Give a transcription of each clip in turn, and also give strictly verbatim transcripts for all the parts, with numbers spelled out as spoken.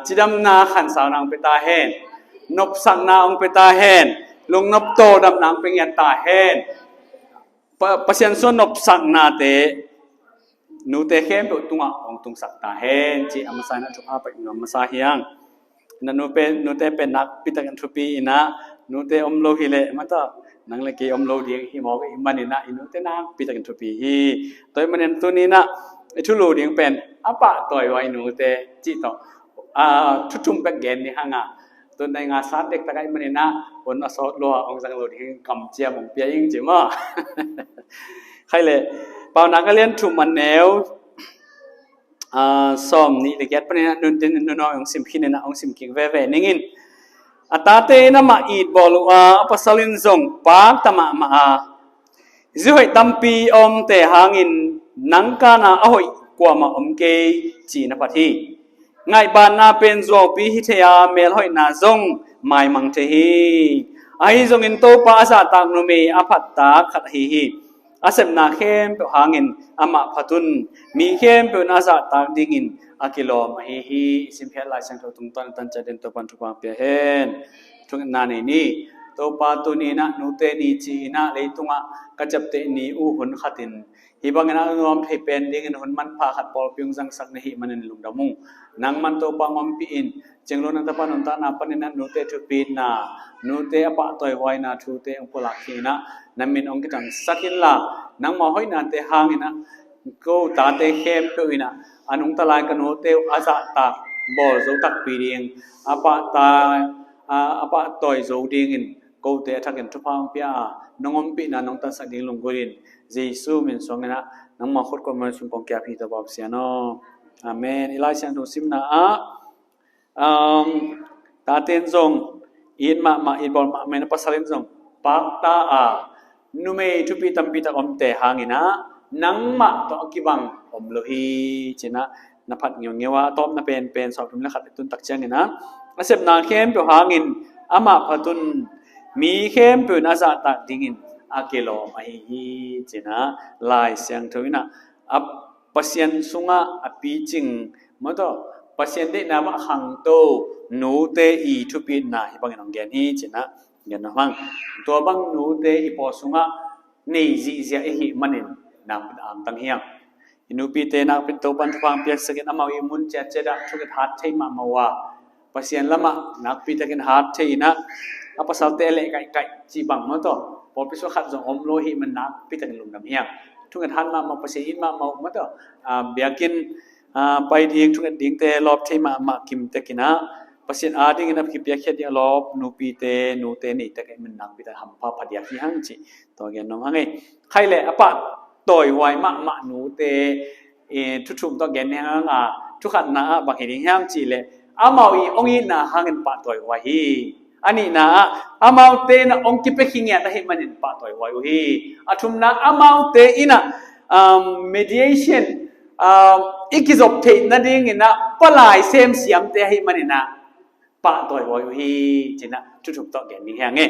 Cidamna khansauna hong pia ta hen. Nopsakna hong pia ta hen. Lungnop tawldamna hong pia ngiat ta hen. Pasian sung nopsaknate nute khempeuh tungah hong tungsak ta hen, ci a masa in a thupha pek nuam masa hi hang. Nute pen nakpi takin thupi in a, nute om lo hi leh mata nang le kei om lo ding hi mawk i hih manin a, i nute nakpi takin thupi hi. Tua ahih manin tuni in a i thulu ding pen a pahtawi huai nute cih tawh thu thum bek gen ni hang a, tun nai nga sat dektak ahih manin a hun a sawt lua hong zang lo ding kamciam hong pia ing ci maw? Khai le Paunak a lian thum a neu sawm nih le giat panin a nun din nun hong sim khin in a hong sim kik veve ning in. A tate in amah it bawl uh a, a pasal in zong pakta mahmah a, zi hoih tampi a omte hangin nang kana a hoih kuamah om kei ci na phat hi. Ngaihbaanna pen zuaupi hi thei a, melhoihna zong maimang thei hi. Ahi zongin Topa a zahtak numei a phattak khat ahi hi. A sepna khempeuh hangin amah phat un, mi khempeuh in a zahtak dingin a kilawm ahi hi. I simphiat Lai Siangtho tungtawn a tancia den Topan thupha pia hen. Thungetna nei ni. Topa, tuni in a nute ni ci in a leitungah ka ciapteh ni uh hun khatin hih bangin a nuam thei pen dingin hun manpha khat pawlpi hong zangsak na hih manin lungdam ung. Nangman Topa hong ompih in, Cing Lun a tapa nuntakna panin a nute thupitna, nute a pahtawi huaina thute hong pulak hi in a, na min hong kithangsak inla, nangmah hoihnate hangin a ko tate khempeuh in a, a nungta lai ka nute uh a zahtak bawl zo takpi ding, a pahtawi zo dingin kote a thakin thupha hong pia a, nong ompihna nong tansak ding lunggulh in, Jesu min suangin a nangmah khut kuamah sung kong kiap hi, Topa Pasian aw. Amen. I Lai Siangtho simna ah tate in zong it mahmah, it bawl mahmah in a, pasal in zong pakta a, numei thupi tampi tak omte hangin a nangmah tawh a kibang om lo hi ci in a, na phat ngeungeu a, a tawpna penpen sawm thum le khat i tun tak ciangin a, a sepna khempeuh hangin amah phat un, mi khempeuh in a zahtak dingin a kilawm ahi hi ci in a, Lai Siangtho in a, a Pasian sungah a picing, mawtaw, Pasian deihna mah khangto nute i thupitna hih bangin hong gen hi ci in a, gen nuam hang. Tua bang nute i pawl sungah nei zihziah i hih manin nakpi tak angtang hi hang. I nupite nakpi tak Topan thupha hong piaksak in, amau i mun ciatciat ah thunget hat thei mahmah uh a, Pasian lamah nakpi takin hat thei in a, a pasalte a leh kaihkaih cih bang, mawtaw, pawlpi sung khat zong om lo hih man nakpi takin lungdam hi hang. Thunget hat mahmah, Pasian it mahmah uh, mawtaw, biakinn pai ding, thunget dingte lawp thei mahmah kim tek in a, Pasian adingin a kipiakkhiat ding a lawp nupite, nute nei tek in a, nakpi tak hampha phadiak hi hang cih tua gen nuam hang ei. Khai le a pahtawi huai mahmah nute thu thum tawh gen ni hang a, thu khatna ah bang hi ding hiam cih leh, amau i hong itna hangin pahtawi huai hi. A nihna ah amaute in a hong kipia khingiat ahih manin pahtawi huai uh hi. A thumna, amaute in a mediation, i kizop theih nadingin a palai semsiamte ahih manin a pahtawi huai uh hi ci in a, thu thum tawh gen ding hi hang e.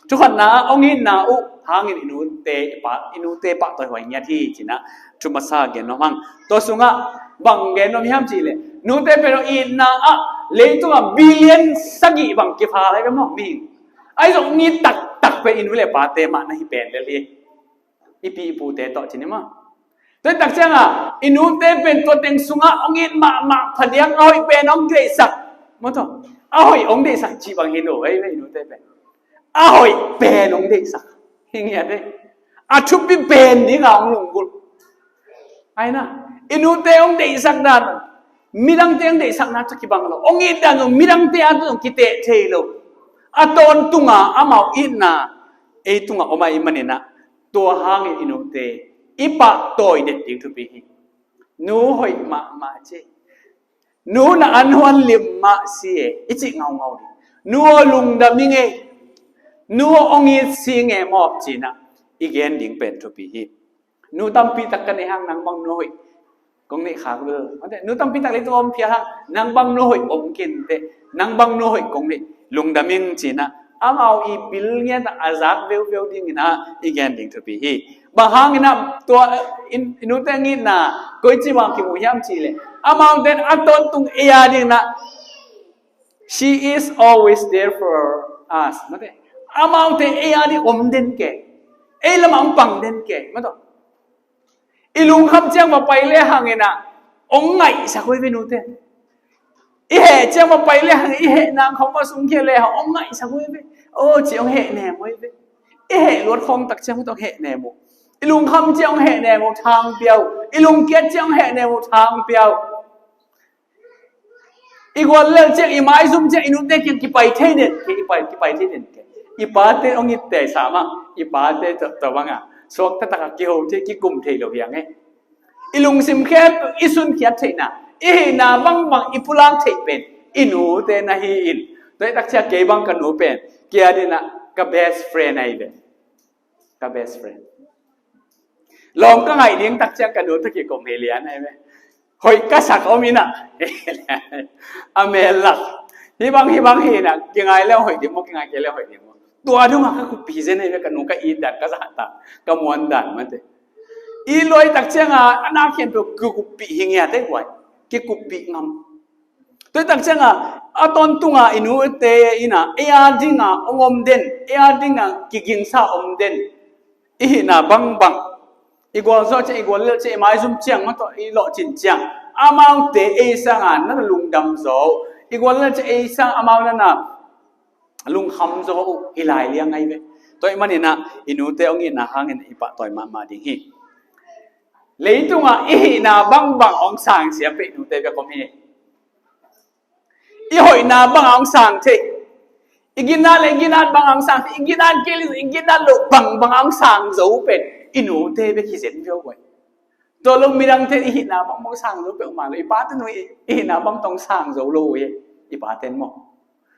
Thu khatna ah hong itna uh hangin i nute, i nute pahtawi huai ngiat hi ci in a, thu masa gen nuam hang. Tua sungah bang gen nuam hiam cih leh, nute pen hong itna ah leitungah billion sagih bang kipha lai ve maw, mihing. Ahi zong hong it taktak pen i nu le pate mah na hi pen lel hi. I pi i pute tawh ci ni maw. Tua tak ciangah i nute pen tua teng sungah hong it mahmah phadiak, a hoih pen hong deihsak, mawtaw, a hoih hong deihsak cih bang hi lo, hei, i nute pen a hoih pen hong deihsak hi ngiat hi. A thupi pen dingah hong lunggulh. Aina, i nute hong deihsak dan midangte hong deihsakna tawh kibang lo, hong it dan zong midangte a tawh zong kiteh thei lo. A tawntunga amau itna ei tungah om ahih manin a, tua hangin i nute i pahtawi det ding thupi hi. Nu hoih mahmah ci. Nu na an huan lim mah si e, i cih ngaungau ding. Nu aw lungdam ing e. Nu aw hong it si ing e maw ci in a, i gen ding pen thupi hi. Nu tampi tak ka nei hang, nang bang nu hoih kong neih khak bel. Nu tampi tak leitung om phial hang, nang bang nu hoih om kei inteh, nang bang nu hoih kong neih, lungdam ing ci in a, amau i bil ngiat a zak veuveu dingin a i gen ding thupi hi. Bang hangin a tua i nute hong itna koici bang kimu hiam cih leh, amaute in a tawntung ei a dingin a She is always there for us. Mate. Amaute ei a ding om den ke. Ei lamah hong pang den ke. Mate. I lungkham ciang va pai le hang in ah hong ngaihsak uh hi ve nute. I heh ciang va pai le hang, i heh nang khawng va sungkhia le hang hong ngaihsak uh hi ve. Aw, ci hong heh nem uh hi ve. I heh luat khawng tak ciang hong heh nem uh. I lungkham ciang hong heh nem uh, thang pia uh. I lungkiat ciang hong heh nem uh, thang pia uh. I guallelh ciang, i maizum ciang, i nute kiang kipai thei den ke, i pai, kipai thei den ke. I pate hong itte sa mah, i pate tawh, tawh bangah suakta takah kiho thei, kikum thei lo hi hang e. I lungsim khempeuh i sunkhiat theihna, i hihna bangbang i pulak theih pen i nute na hi in. Tua hi tak ciang kei bang ka nu pen, kei a dingin ah ka best friend ahi ve. Ka best friend. Lawm ka ngaih ding tak ciang ka nu tawh kikum hi lian ahi ve. Hoih ka sak om in ah, a mel lak. Hih bang, hih bang hi in ah, kingai le hoih ding maw, kingai kei le hoih ding maw. Tua dongah ka kuppih zen ahi ve, ka nu ka it dan, ka zahtak, ka muan dan mate. It lua tak ciangah a nak khempeuh kikuppih hi ngiat e guai. Kikuppih ngam. Tua hi tak ciangah a tawntunga i nute in ah ei a dingah hong om den, ei a dingah kiginsa om den. I hihna bangbang, i gualzawh ciang, i guallelh ciang, i maizum ciang, mah tawh i lawhcin ciang, amaute ei sangah na lungdam zaw uh. I guallelh ciang ei sangah amau na na lungkham zaw uh hi lai liang ahi ve. Tua ahih manin ah i nute hong itna hangin i pahtawi mahmah ding hi. Leitungah i hihna bangbang hong sang siam pen i nute bek om hi. I hoihna bang hong sang thei. I ginat le i ginat bang hong sang thei. I ginat kei le i ginat loh bang bang hong sang zo pen i nute bek hi zen viau guai. Tua lo midangte i hihna bang bang sang zo peuhmah lo. I pate nu i hihna bang tawh hong sang zo lo uh hi. I pate maw.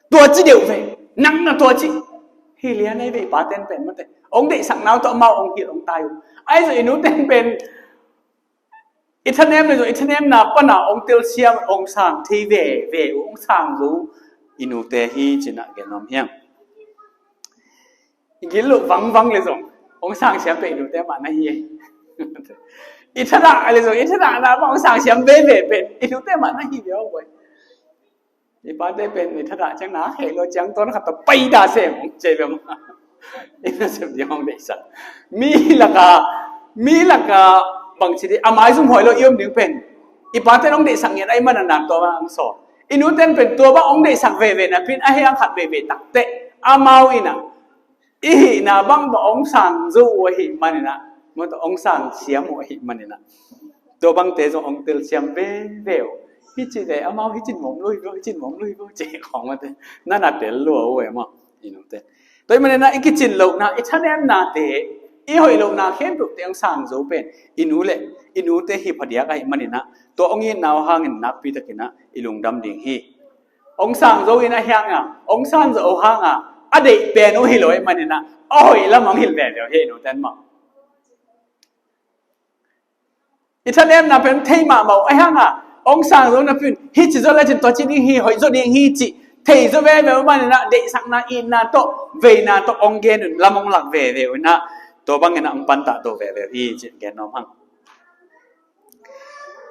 Tua ci deuh ve. Nang na tua ci. Hi lian ahi ve i pate pen mate. Hong deihsakna uh tawh amau hong hilh hong tai uh. Ahi zong i nute pen i thanem le zong i thanemna pana hong telsiam hong sang thei veve uh, hong sang zo i nute hi ci-in ah gen nuam hi hang. I gil loh vangvang le zong hong sang siam pen i nute mah na hi. I thadah le zong i thadahna pana hong sang siam veve pen i nute mah na hi ve aw guai. I pate pen i thadah ciang na heh lua ciang tawn khat tawh pai dah sem hong ci ve mah. I nasep ding hong deihsak. Mi lakah, mi lakah bangci dih a maizum huai lo i om ding pen i pate hong deihsak ngiat ahih manin ah tua bang hong sawl. I nute pen tua bang hong deihsak veve napi in a hiang khat veve takteh amau in ah i hihna bangbang hong sang zo uh ahih manin ah, mawtaw hong sang siam uh ahih manin ah, tua bangte zong hong telsiam veve uh. Hih ci le amau hih cin mawm lui lo, hih cin mawm lui lo ci khawng mate. Na na tel lua uh e maw i nute. Tua ahih manin ah i kicin lohna, i thanemnate, i hoih lohna khempeuhte hong sang zo pen i nu le i nute hi phadiak ahih manin ah, tua hong itna uh hangin nakpi takin ah i lungdam ding hi. Hong sang zo in a hiang a, hong sang zo hang a, a deih pen uh hi lo ahih manin ah a hoih lam hong hilh veve uh hi i nute maw. I thanemna pen thei mahmah uh a hiang a, hong sang zo napi in hih ci zaw le cin tua ci ding hi, hoih zaw ding hi ci thei zaw veve uh manin ah deihsakna, itna tawh, veina tawh hong gen un, lam hong lak veve uh in ah, tua bangin ah hong pantah to veve uh hi ci gen nuam hang.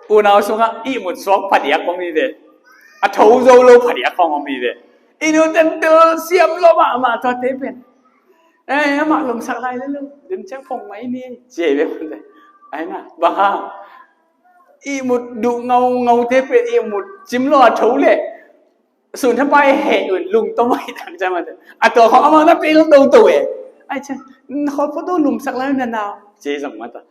Unau sungah ihmut suak phadiak om hi ve. A tho zo lo phadiak khawng om hi ve. I nute in telsiam lua mahmah tuate pen. Eh, amah lomsak lai le lo. Dim ciang phong mai ni. Ci ve mate. Ai na, bang hang. Ihmut duh ngaungaute pen ihmut cim lo a tho le sun thapai heh un lungtom ahi tak ciang mate. A tua khawng amau na pil toto e. Ai ciang, khawng photo lumsak lai na nau. Ci zong mate.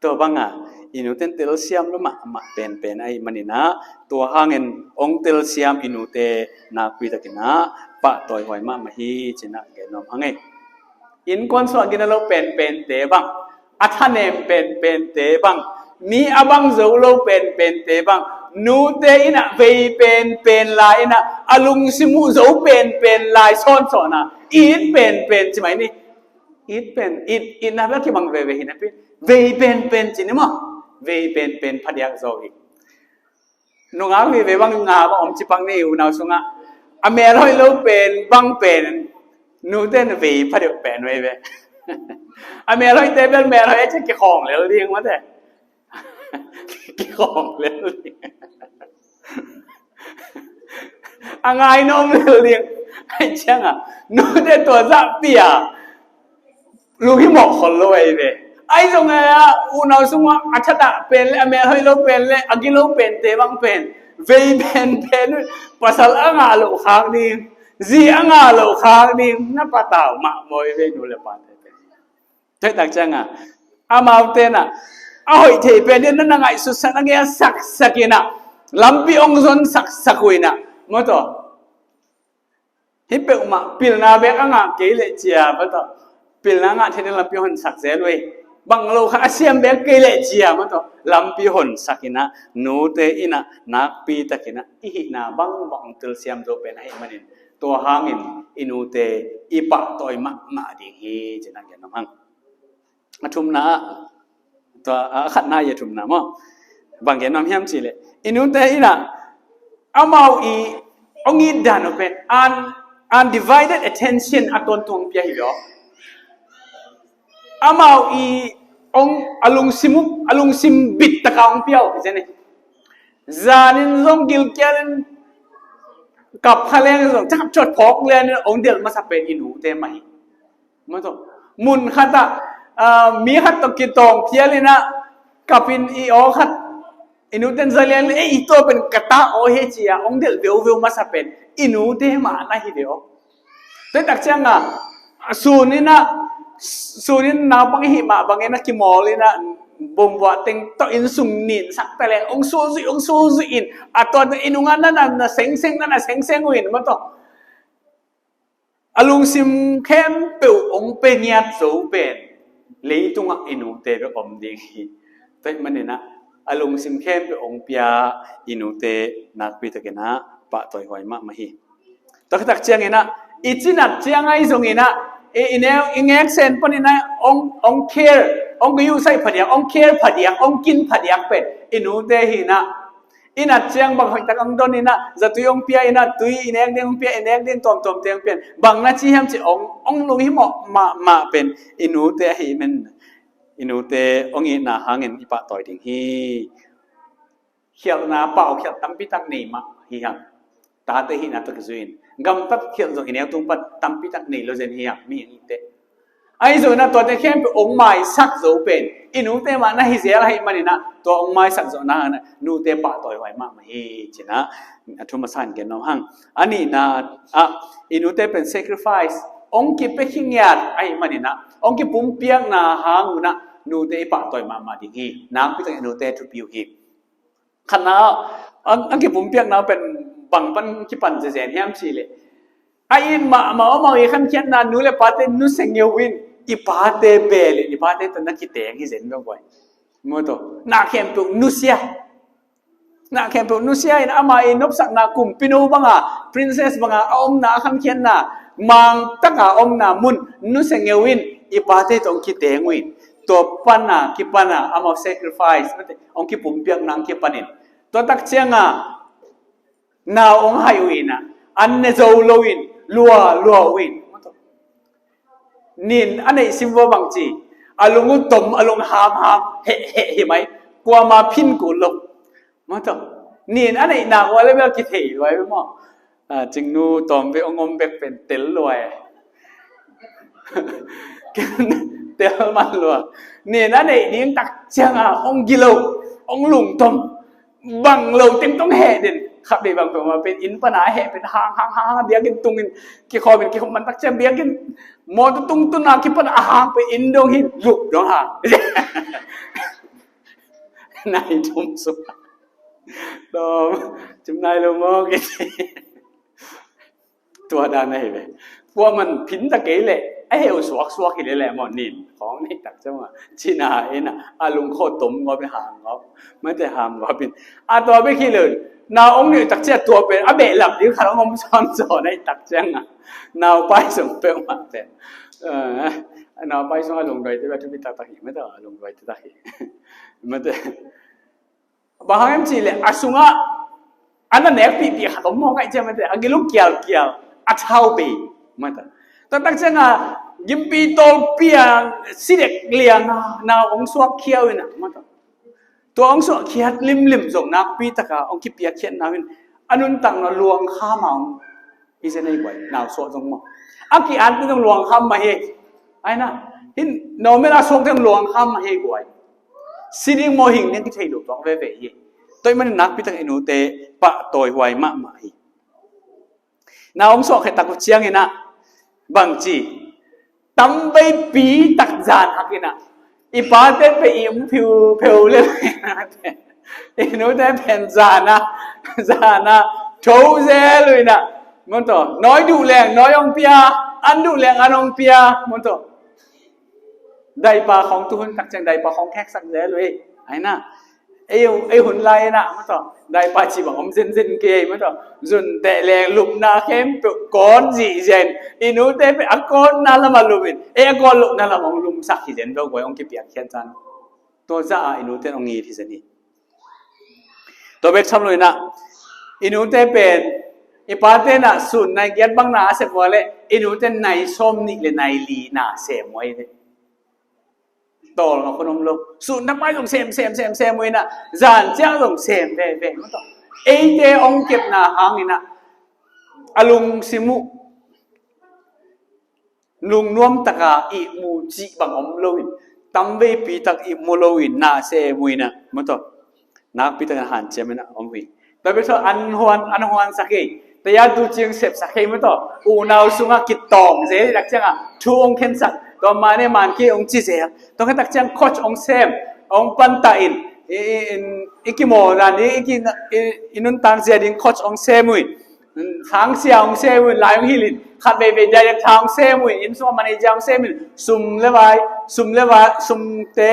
Tua banga i nute in telsiam lua mahmah penpen ahih manin ah, tua hangin hong telsiam i nute nakpi takin ah pahtawi huai mahmah hi ci-in ah gen nuam hang e. Innkuan sungah gina lo penpente bang, a thanem penpente bang, mi a bang zo lo penpente bang, nute in ah vei penpen lai in ah, a lungsim uh zo penpen lai sawnsawn ah, it penpen ci mai ni. It pen, it, itna bel kibang veve hi napi in, vei penpen ci ni maw. Vei penpen phadiak zaw hi. Nungak vive bang nga bang om ci pak ni unau sungah. A mel hoih lo pen bang pen, nute in vei phadiak pen veve. A mel hoihte bel mel hoih a ci kikhawng lel ding mate. Kikhawng lel ding. A ngai nuam lel ding. Ahih ciangin nute tua zahpi a lunghimawh khol lo ahi ve. Ahi zongin a unau sungah a thatah pen le a melhoih lo pen le a gilo pente bang pen vei penpen pasal a ngah loh khak ding, zi a ngah loh khak ding na patau mahmah hi ve, nu le pate pen. Tua hi tak ciangin amaute in a hoih thei pen ding na na ngaihsutsak na gel saksak in a lampi hong zon saksak uh in a, maw taw. Hih peuhmah pilna bek a ngah kei leh cia, maw taw, pilna ngah thei ding lampi hon sak zel uh hi. Bang lo kha a siam bek kei leh cia, maw taw, lampi hon sak in a, nute in a nakpi takin a i hihna bangbang hong telsiam zo pen ahih manin, tua hangin i nute i pahtawi mahmah ding hi, ci-in a gen nuam hang. A thumna ah, tua a khatna i a thumna maw, bang gen nuam hiam cih leh, i nute in a amau i hong it dan uh pen un-, undivided attention a tawntung hong pia hi lo. Amau i hong a lungsim uh, a lungsim bit taka hong pia uh hi zen hi. Zanin zong gilkialin kap kha leng zong, cakap cuat phawk lianin hong delh masa pen i nute mah hi. Maw taw, mun khatah, ah, mi khat tawh kitawng phial in a, kapin i aw khat, i nuten zalian le, "Ei, i tua pen ka ta aw hi," ci-a hong delh veuveu masa pen i nute mah na hi ve aw. Tua hi tak ciangin a, sun in a, sun in naupang i hih mah bangin a kimawl in a, bombuah teng tawh inn sung nin sak ta leng hong sulzuih, hong sulzuih in, a tua i nungah na na, na sengseng, na na sengseng uh in, maw taw. A lungsim khempeuh hong pia ngiat zo pen leitungah i nute bek om ding hi. Tua ahih manin a, a lungsim khempeuh hong pia i nute nakpi takin a pahtawihuai mahmah hi. Tua khit tak ciangin a, i cinat ciang ahi zongin a, i, i neu, i ngeksen panin a, hong, hong care, hong guh sai phadiak, hong care phadiak, hong kin phadiak pen i nute hi in a, i nat ciang bang hoih tak hong don in a, zatui hong pia in a, tui i nek ding hong pia, i nek ding tuamtuamte hong pia in, bang na ci hiam cih hong, hong lunghimawh mahmah pen i nute ahih manin, i nute hong itna hangin i pahtawi ding hi. Khialhna, paukhialh tampi tak nei mah hi hang. Tate hihna tawh kizui in, gamtat khialh zong i neu tung pan tampi tak nei lo zen hi hang, mihingte. Ahi zongin a, tuate khempeuh hong maisak zo pen i nute mah na hi zel ahih manin a, tua hong maisak zawhna hangin a nute pahtawihuai mahmah hi, ci-in a, a thum a san gen nuam hang. A nihna ah, i nute pen sacrifice, hong kipia khingiat ahih manin a, hong kipumpiakna hang un a nute i pahtawi mahmah ding hi. Nakpi takin a nute thupi uh hi. Khatna, a, a kipumpiakna pen bang pan kipan zezen hiam cih leh, a it mahmah, amau i khankhiatna nu le pate nusia ngeu in, i pate bel in, i pate tawh na kiteng hi zen dong guai. Maw taw, na khempeuh nusia. Na khempeuh nusia in, ama i nopsakna kumpinu banga, princess banga a omna, a khankhiatna, mangtaka omna mun nusia ngeu in, i pate tawh hong kiteng uh in. Tua pana, kipana, amau sacrifice, mate, hong kipumpiakna hong kipanin. Tua tak cianga nau hong haih uh in a, an ne zo loin, lua, lua uh in. Nin a neih sim vua bang ci, a lung uh tom, a lung hamham, heh, heh, hi mai, kuama phin kul lo. Maw taw, nin a neih nak ua le bel kithei luai maw. A, Cingnu tawm ve hong om bek pen tel luai. Tel man lua. Nin a neih ding tak cianga hong gilo, hong lungtom. Bang lo teng tong heh den. Khat vei bang peuhmah pen inn pana a heh pen hang, hang, hang, hang, biakinn tungin kikhawmin, kikhawm man tak ciang biakinn mawtaw tung tuna kipana a hang pen inn dong hi, lup dong hang. Nai thum suk. Dawm, cim nai lo maw, kiti. Tua dan ahi ve. Kuaman phin ta kei leh a heu suaksuak hi leh leh maw, nin khawng nei tak ciang a, cina in a, a lungkhaw tom ngawp in, hang ngawp, mate, ham ngawp in. A tua bek hi lo, nau hong neih tak ciang tua pen a behlap ding khat hong om sawn zaw nei tak ciang a, nau pai sung peuhmah te. Eh, nau pai sung a lungduai te bek a thupi taktak hi, mate, a lungduai te tak hi. Mate. Bang hang hiam cih leh a sungah a na nekpihpih khat om maw, ngaih ciang mate, a giluk kialkial, a thau bei, mate. Taktak cianga gimpi tawlpi a sidek lianga nau hong suakkhia uh in a, mate. Tua hong suakkhiat limlim zong nakpi taka hong kipiakkhiatna uh in, A nuntak no luang kham a ong hi zen ei guai, nau suak zong maw. A ki-at pi zong luang kham mah hi. Ai na, hin normal a suak zong luang kham mah hi guai. Si ding maw hing ding kithei lo tuak veve hi. Tua ahih manin nakpi tak i nute pahtawi huai mahmah hi. Na ong suak khia tak uh ciangin ah bangci tamveipi tak zan hak in ah, i pate pen i um phiu phiu le i nute pen zan a, zan a tho zel uh in ah, mun tawh nawi duh leng nawi ong pia, an duh leng an ong pia, mun tawh. Daipa khong tuhun tak ciang daipa khong kheksak zel uh hi. Ai na, ei, ei hun lai in ah, mun tawh, daipa ci bang om zenzen kei, mun tawh, zun teh leng lupna khempeuh kawt zihziah in, i nute pen a kawtna lamah lup in, ei a kawt lohna lamah hong lumsak hi zen beuh guai, hong kipiak khiat zan. Tua zah a i nute in hong it hi zen hi. Tua bek tham lo in ah, i nute pen, i pate in ah sun nai giat bang na a sep uh leh, i nute in nai sawm nih le nai li na sem uh hi. Tawl ngak hun om lo. Sun na pai zong sem, sem, sem, sem uh in ah, zan ciang zong sem veve. Eite ong kepna hang in ah, a lungsim uh lungnuam taka ihmu cih bang om loin, tamveipi tak ihmu loin, na sem uh in ah, mun tawh, nakpi takin hanciam in ah om uh hi. Tua bek tawh an huan, an huan sak hi. Taya tu cing sep sak hi, mun tawh, unau sungah kitawng zel tak ciangah thu ong khensak, tua mane man ki ong ci zel. Tua khen tak ciang coach ong sem, ong panta in, i, i, in, i kimawl dan, i, i, ki, i, i nuntak zia ding coach ong sem uh hi. Khangsia hong sem uh in, lai hong hilh in, khat veivei director hong sem uh in, inn sungah manager hong sem uh in, sum le vai, sum le vai, sumte,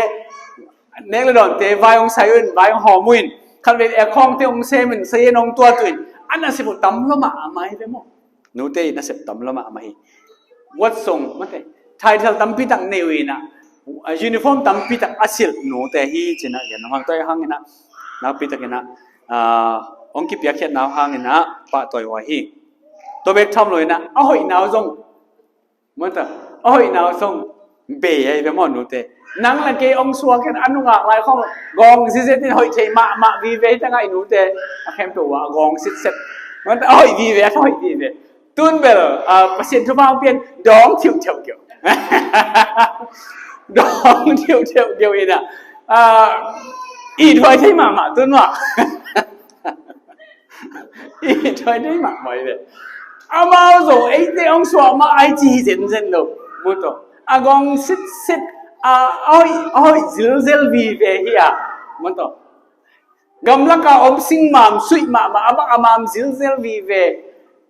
nek le dawnte vai hong sai uh in, vai hong hawm uh in, khat veivei account te hong sem uh in, sayen hong tuat uh in, a nasep uh tam lua mahmah hi ve maw. Nute i nasep tam lua mahmah hi. Wat song mate, title tampi tak nei uh in ah, uniform tampi tak a silh nute hi ci-in ah gen hang, tua hang in ah, nakpi takin ah, ah, hong kipiakkhiatna uh hang in ah pahtawi huai hi. Tua bek tham lo in ah, a hoihna uh zong, mun tawh, a hoihna uh zong bei ahi ve maw nute. Nang le kei hong suak in, a nungak lai khawng gawng zitzet in hoih thei mahmah vive hi tangah i nute, a khempeuh uh a gawng sitsep. Mun tawh, a hoih vive, a hoih vive. Tun bel, ah, Pasian thupha hong pia in dawng thiuhthiuh keuh. Dawng thiuhthiuh keuh in ah, ah, ithuai thei mahmah tun mah. Ithuai thei mahmah hi ve. Amau zong eite hong suak mah ahi ci hi zenzen lo. Mun tawh, a gawng sitsit, a, a hoih, a hoih zilzel vive hi a. Mun tawh, gamlaka om singmam suih mahmah, a bang a mam zilzel vive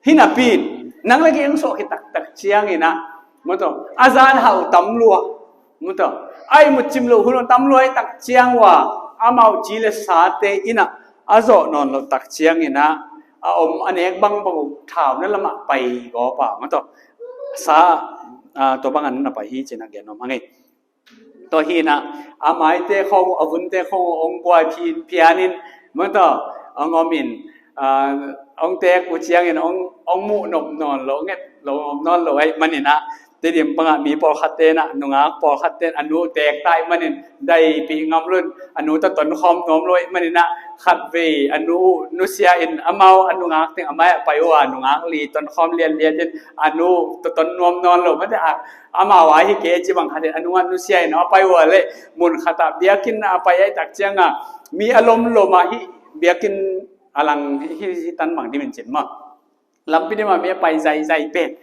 hi napi in, nang le kei hong suak khit taktak ciangin ah, mun tawh, a zan hau tam lua, mun tawh, a ihmut cim loh hun tam lua hi tak ciang uh a, amau ci le sate in ah a zawh nawn loh tak ciangin ah, a om a nek bangbang uh thauna lamah pai gawp a, mun tawh, sa, ah, tua bang a na pai hi ci-in ah gen nuam hang ei. Tua hi in ah, a maite khawng uh, a vunte khawng uh hong guai phin pian in, mun tawh, hong om in, ah, hong teek uh ciangin hong, hong muh nop nawn lo, hong et lo nop nawn lo ahih manin ah, Tedim bangah mi pawlkhatte in ah, nungak pawlkhatte in a nu teek ta ahih manin, daipih ngam lo in, a nu tawh tonkhawm nuam lo ahih manin ah, khatvei a nu uh nusia in, amau a nungak teng a mai-ah pai uh a, nungak li tonkhawm lianlian in, a nu tawh ton nuam nawn lo mate a, amau a hi kei ci bang khat in a nungak nusia in a pai uh a leh, mun khatah biakinn ah a pai ahih tak ciangah, mi a lomlom ah hih biakinn a lang hi, hi, hi tan bang dim in cin mah. Lampi dim ah mi a pai zaizai pen,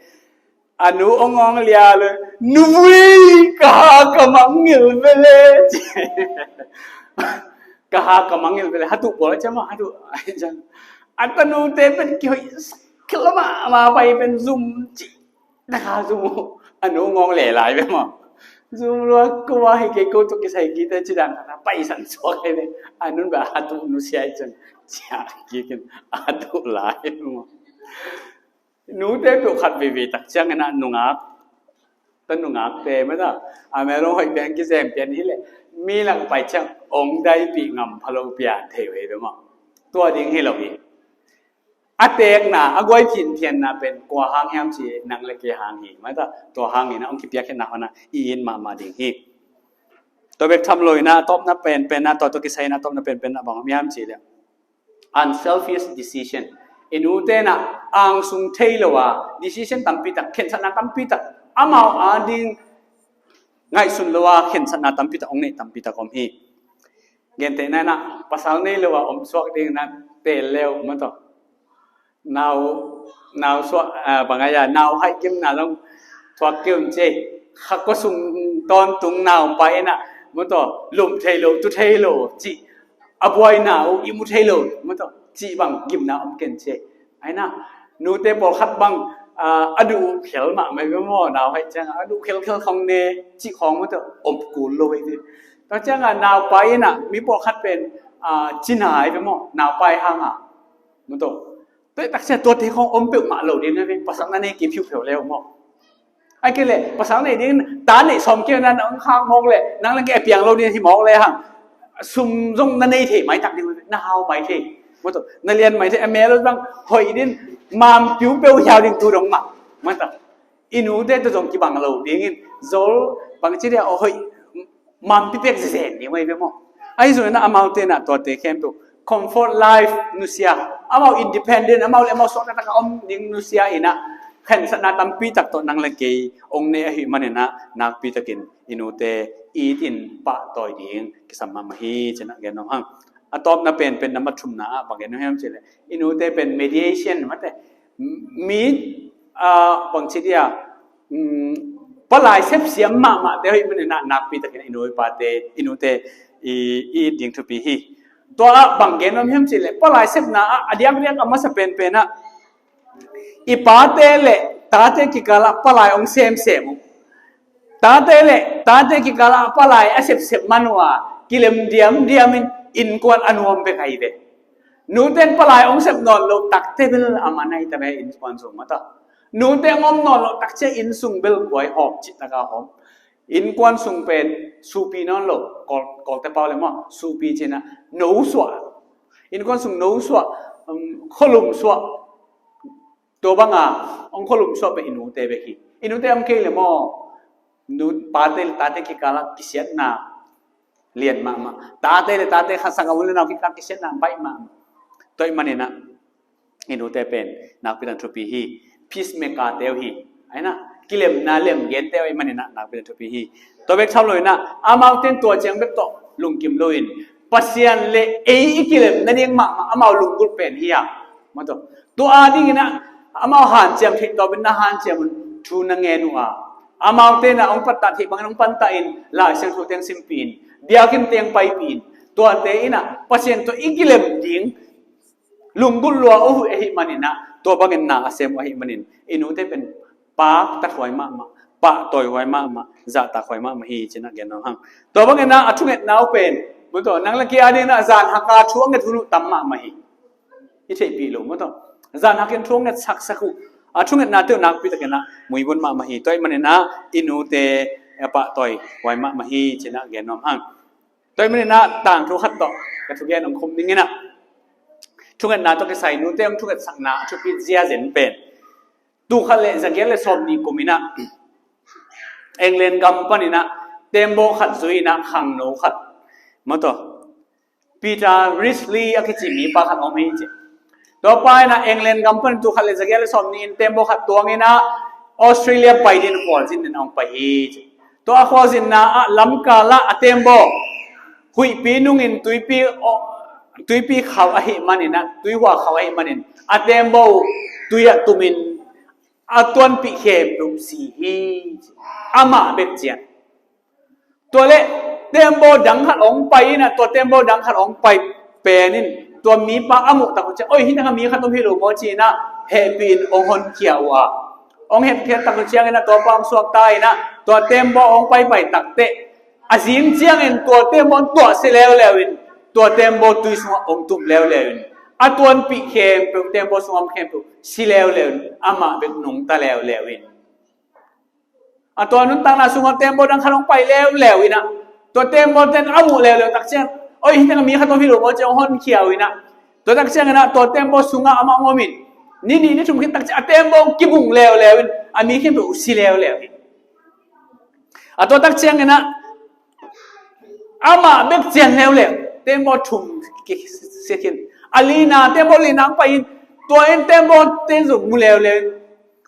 a nu hong awng lia le, "Nu vui, ka ha ka mangngilh ve le," ci. "Ka ha ka mangngilh ve le." Hatu pawl a ciam a, hatu. A tanute pen kihoih sak khit lua mahmah, pai pen zum ci. Taka zum uh, a nu hong awng le lai ve maw. Zum lua, ko a hi kei, ko tawh kisai kite ci dan khat a paisan suak hi ve. A nun bel hatu nusia hi cun, ciah kikin hatu lai ve maw. Nute peuh khat veivei tak ciangin ah nungak, ta nungakte mah ta, a mel hong hoih pian kizem pian hi leh, mi lak pai ciang hong daipih ngam pha lo pian thei uh hi ve maw. Tua ding hi lo hi. A teekna, a guai phinphianna pen kua hang hiam ci, nang le kei hang hi mah ta, tua hangin ah hong kipiakkhiatna hon ah i it mahmah ding hi. Tua bek tham lo in ah, a tawpna penpen ah, tua tawh kisai in ah a tawpna penpen ah bang om hiam ci leh, unselfish decision. I nute in ah angsung thei lo a, decision tampi tak, khensatna tampi tak, amau ading ngaihsun lo a khensatna tampi tak hong neih tampi tak om hi. Gentehna in ah pasal nei lo a om suak ding in ah teel le uh maw taw. Nau, nau suak, ah, bang a ya, nau haih gimna zong thuak kei un ci. Kha kua sung tawntung naupai in ah maw taw, lum thei lo, tu thei lo cih, a buaina uh i mu thei lo maw taw, cih bang gimna om ken ci. Ai na, nute pawlkhat bang, ah, a duh khel mahmah ve maw, nau haih ciang a duh khelkhel khong ne cih khong maw taw, om kul lo ve. Tua ciang a naupai in ah mi pawlkhat pen, ah, ci nai ve maw, naupai hang a maw taw. Tua takcia tuate khong om peuhmah lo ding na ve, pasal na nei kei phiupheu le uh maw. Ai kei le pasal nei ding, ta nei sawm kei na, na hong khak mawk le, nang leng kei a piang lo ding hi mawk le hang. Sum zong na nei thei mai tak ding, na hau mai thei maw taw, na lian mai thei, a mel zong hoih ding, mam piu peuh hiau ding tu dong mah maw taw. I nute tawh zong kibang lo dingin, zol bangci dia a hoih, mampi pek zezen ding uh ahi ve maw. Ahi zongin ah amaute in ah tuate khempeuh comfort life nusia, amau independent, amau le amau suakta taka om ding nusia in ah, khensatna tampi tak tawh nang le kei hong nei ahih manin ah, nakpi takin i nute it in pahtawi ding kisam mahmah hi ci-in ah gen nuam hang. A tawpna pen, pen number thumna ah bang gen nuam hiam cih leh, i nute pen mediation mate, mi, ah, bangci dia, um, palai sepsiam mahmahte hoih manin ah, nakpi takin i nu i pate, i nute i, i it ding thupi hi. Tua ah bang gen nuam hiam cih leh, palai sepna ah a diakdiak a masa penpen ah, i pate le tate kikal ah palai hong semsem uh. Tate le tate kikal ah palai a sepsep man uh a, kilem diamdiam in innkuan a nuam bek ahi ve. Nute in palai hong sep nawn loh takte bel a man ahi ta ve, innkuan sung maw taw. Nute hong om nawn loh takcia inn sung bel guai hawm cih taka hawm. Innkuan sung pen supi nawn lo, Kawl, Kawlte pau le maw, supi ci-in ah no suah. Innkuan sung no suah, um, khualum suah. Tua bang a hong khualum suah pen i nute bek hi. I nute om kei le maw, nu, pate le tate kikal ah kisiatna lian mahmah. Tate le tate khat, sanggam u le nau kikal ah kisiatna baih mahmah. Tua ahih manin ah i nute pen nakpi takin thupi hi. Peacemaker-te uh hi. Ai na, kilemna lemgente uh ahih manin ah nakpi takin thupi hi. Tua bek tham lo in ah, amaute in tua ciang bek tawh lungkim lo in, Pasian le ei i kilem nading mahmah amau lunggulh pen hi a, maw taw. Tua adingin ah amau hanciam theih tawpin na hanciam un, thu na ngen uh a, amaute in ah hong pattah theih bangin hong pattah in, Lai Siangtho teng simpih in, biakinn teng paipih in, tuate in ah Pasian tawh i kilem ding lunggulh lua uh uh ahih manin ah, tua bangin na a sem uh ahih manin, i nute pen paktat huai mahmah, pahtawi huai mahmah, zahtak huai mahmah hi ci-in ah gen nuam hang. Tua bangin ah a thungetna uh pen, maw taw, nang le kei adingin ah zanhak a thu a nget hun uh tam mahmah hi. I theihpih lo maw taw. Zanhak in thu a nget saksak uh, a thungetnate uh nakpi takin ah muibun mahmah hi. Tua ahih manin ah i nute a pahtawi huai mahmah hi ci-in ah gen nuam hang. Tua ahih manin ah tangthu khat tawh ka thugen hong khum ning in ah, thungetna tawh kisai nute hong thungetsakna a thupi zia zen pen, tul khat le za giat le sawmnih kum in ah England gam panin ah tembaw khat zui in ah khangno khat, maw taw, Peter Wrigley a kici mipa khat om hi ci. Tua pa in ah England gam panin tul khat le za giat le sawmnih in tembaw khat tuang in ah Australia pai dingin khualzin in hong pai hi ci. Tua a khualzinna ah lamkal ah a tembaw huihpi nungin tuipi, tuipi khauh ahih manin ah, tuihua khauh ahih manin a tembaw tui ah tumin a tuanpih khempeuh si hi ci. Amah bek ciang. Tua leh tembaw dang khat hong pai in ah, tua tembaw dang khat hong pai pen in tua mipa a muh tak uh ciang, oi, hih tengah mi khat om hi lo maw ci-in ah hehpih in hong honkhia uh a, hong hehkhia tak uh ciangin ah tua pa hong suakta in ah tua tembaw hong paipai takteh, a zing ciangin tua tembaw hong tuah sia leuleu in, tua tembaw tui sungah hong tum leuleu in, a tuanpih khempeuh, tembaw sungah om khempeuh si leuleu in, amah bek nungta leuleu in. A tua nuntakna sungah tembaw dang khat hong pai leuleu in ah, tua tembaw ten a muh leuleu tak ciang, oi, hih tengah mi khat om hi lo maw ci-in hong honkhia uh in ah, tua tak ciangin ah tua tembaw sungah amah hong om in, ni nih ni thum khit tak ciang a tembaw hong kibung leuleu in, a mi khempeuh si leuleu in. A tua tak ciangin ah amah bek cian leuleu, tembaw thum kisia khin. A lina, tembaw lina hong pai in, Tua in tembaw ten zong mu leuleu in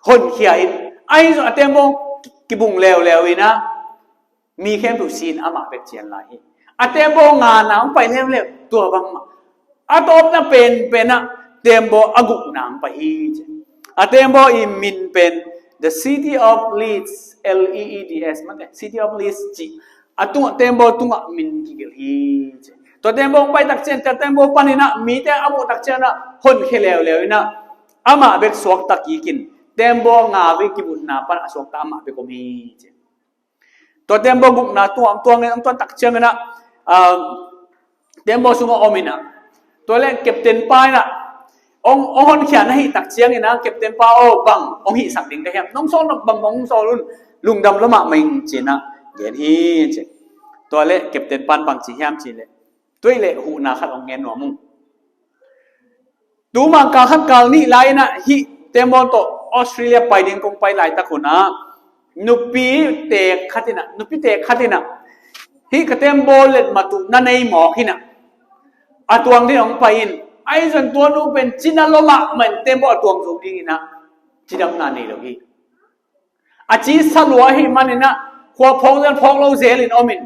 honkhia in, ahi zong a tembaw kibung leuleu in ah, mi khempeuh si in amah bek cian lai hi. A tembaw ngana hong pai leuleu, tua bangmah. A tawpna penpen ah tembaw a gukna hong pai hi ci. A tembaw i min pen The City of Leeds, L E E D S, mate, City of Leeds ci. A tungah, tembaw tungah min kigelh hi ci. Tua tembaw hong pai takciang, tua tembaw panin ah mite a muh takciang ah honkhia leuleu in ah, amah bek suakta kik in, tembaw nga vei kibutna pan a suakta amah bek om hi ci. Tua tembaw gukna tungah hong tuang in, hong tuan takciang in ah, ah, tembaw sungah om in ah, tua leh captain pa in ah hong, hong honkhia na hih takciang in ah, captain pa aw, bang hong hihsak ding ka hiam? Nong sawl nop bang bang hong sawl un, lungdam lua mahmah ing ci in ah gen hi ci. Tua leh captain pan bang ci hiam cih leh, tua leh huhna khat hong ngen nuam ung. Tuma kal khat kal nih lai in ah hih tembaw tawh Australia pai ding kong pai laitak hun ah, nupi teek khat in ah, nupi teek khat in ah, hih ka tembaw letmat uh na nei mawk in ah, a tuang ding hong pai in, ahi zong tua nu pen cina lua mahmah in tembaw a tuang zo ding in ah, cidamna nei lo hi. A ci sa lua ahih manin ah, khua phawk zel phawk lo zel in om in,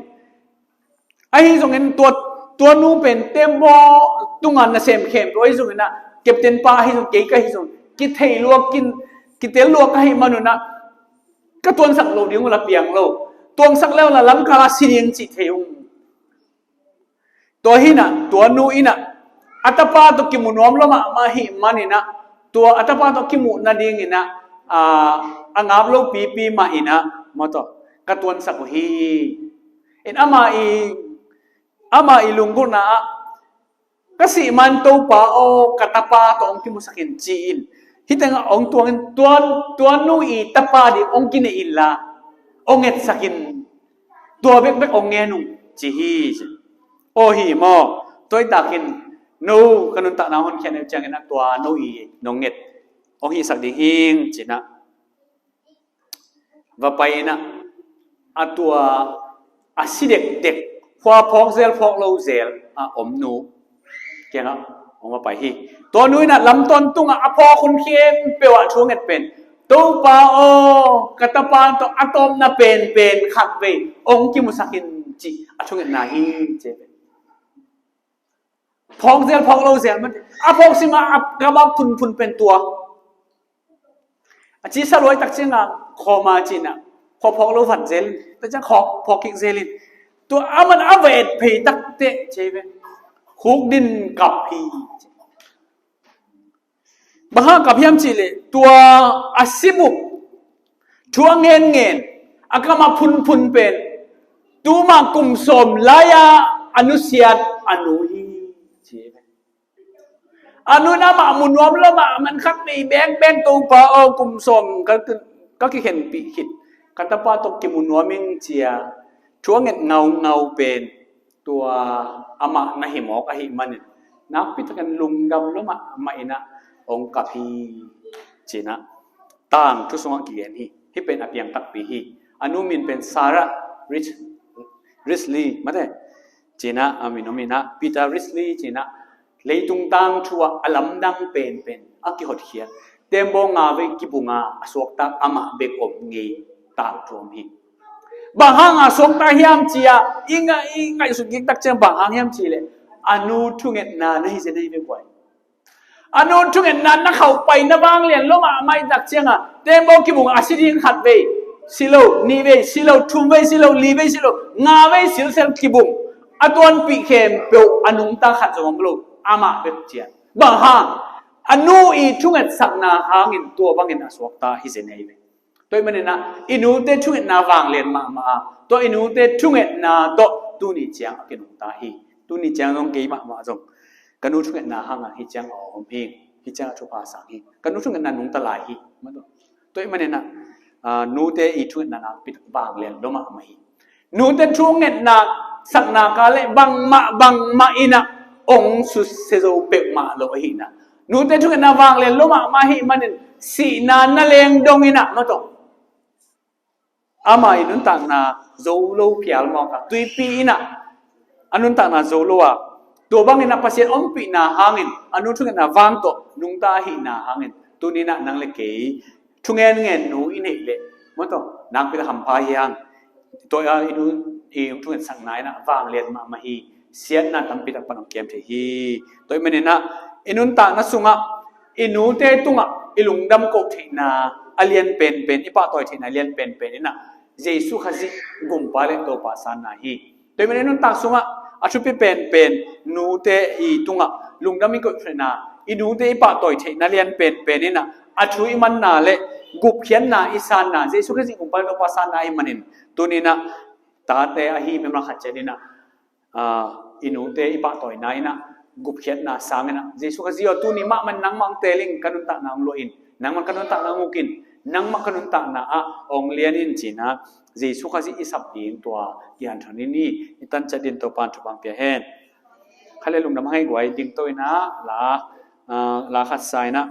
ahi zongin tua, tua nu pen tembaw tunga nasem khempeuh ahi zongin ah, captain pa ahi zong, kei ka hi zong, kithei lua, kin, kitel lua ka hih man un ah, ka tuansak lo ding uh la piang lo. Tuangsak leu la lamkal ah si ding cih thei ung. Tua hi in ah, tua nu in ah, a tapa tawh kimu nuam lua mahmah ahih manin ah, tua a tapa tawh kimuh nading in ah, a, a ngap lo pipi mah in ah, maw, tua ka tuansak uh hi. In ama i, ama i lunggulhna ah, ka sih man Topa aw, ka tapa tawh hong kimusak in ci in. Hih tengah hong tuang in, tua, tua nu i tapa ding hong kinei in la, hong etsak in. Tua bekbek hong ngen ung ci hi. Aw hi maw? Tua hi takin, no, ka nuntakna hong honkhia na hih ciangin ah tua no i nong nget hong hihsak ding hi ing ci in ah, va pai in ah, a tua a si dekdek, khua phawk zel phawk lo zel a om nu kiangah hong va pai hi. Tua nu in ah lamtawn tungah a phawk hun khempeuh ah thu a nget pen, Topa aw, ka tapa tawh a tawpna penpen khat vei hong kimusak in cih a thungetna hi ci. Phawk zel phawk lo zel mah, a phawk sim a, a gamah phunphun pen tua. A ci sa lua ahih takciang a, khawm a ci in ah, khua phawk lo vat zel, takciang khua phawk kik zel in. Tua a man a va et phei takteh ci ve, khukdin kap hi. Bang hang kap hiam cih leh, tua a sim uh, thu a ngenngen, a gamah phunphun pen, tuma kum sawm lai-a a nusiat a nu hi ci. A nu in amah mu nuam lua mahmah in, khat vei bekbek, Topa aw, kum sawm ka, ka kikhenpih khit, ka tapa tawh kimu nuam ing ci a thu a nget ngaungau pen, tua amah na hi mawk ahih manin, nakpi takin lungdam lua mahmah in ah hong kap hi ci in ah, tangthu sungah kigen hi. Hih pen a piang takpi hi. A nu min pen Sarah Rich-, Risley mate ci in ah, a min om in ah, Peter Risley ci in ah, leitung tangthu ah a lamdang penpen, a kihotkhiat, tembaw nga vei kibung a, a suakta amah bek om ngei tangthu om hi. Bang hang a suakta hiam ci a, i ngai, i ngaihsut kik takciang bang hang hiam cih leh, a nu thungetna na hi zen ahi ve guai. A nu thungetna na khauh pai, na vanglian lua mahmah ahih takciang a, tembaw kibung a si ding khat vei si lo, nih vei si lo, thum vei si lo, li vei si lo, nga vei silsel kibung, a tuanpih khempeuh a nungta khat zong om lo, amah bek cian. Bang hang? A nu i thungetsakna hangin tua bangin a suakta hi zen ahi ve. Tua ahih manin ah, i nute thungetna vanglian mahmah a, tua i nute thungetna tawh tuni ciang a kinungta hi. Tuni ciang zong kei mahmah zong ka nu thungetna hangah hih ciang a om hi, hih ciang a thupha sang hi. Ka nu thungetna nungta lai hi. Tua ahih manin ah, ah, nute i thungetna nakpi tak vanglian lua mahmah hi. Nute thungetna sakna ka leh bangmah bangmah in ah ong susia zo peuhmah lo ahi in ah, nute thungetna vanglian lua mahmah ahih manin sihna na leng dong in ah, maw, tua ama i nuntakna zo lo phial mawk a, tuipi in ah a nuntakna zo lo a, Tua bangin a Pasian ompihna hangin a nu thungetna vang tawh nungta ahihna hangin tuni-in ah nang le kei thungen ngen nu i neih leh maw, tua nakpi tak hampha hi hang. Tua i nu i thungetsakna in ah vanglian mahmah hi. Siatna tampi tak pan hong kem thei hi. Tua ahih manin ah i nuntakna sungah i nute tungah i lungdam koh theihna a lian penpen, i pahtawi theihna a lian penpen in ah Jesu Khazih Gumpa le Topa sanna hi. Tua ahih manin nuntak sungah a thupi penpen nute i tungah lungdam i koh theihna, i nute i pahtawi theihna lian penpen in ah a thu i manna le gupkhiatna i sanna Jesu Khazih Gumpa le Topa sanna ahih manin tuni-in ah tate ahi mimal khat ciat in ah, aa, i nute i pahtawina in ah gupkhiatna sang in ah Jesu Khazih aw, tuni mahmah nangmah hong teel in, ka nuntakna hong luah in, nangmah ka nuntakna hong uk in, nangmah ka nuntakna ah hong lian in ci-in ah Jesu Khazih i sap ding tua i hanthawn in i, i tan ciat dingin Topa'n thupha hong pia hen. Kha le lungdam hang ei guai, dingto in ah la, aa, la khat sa in ah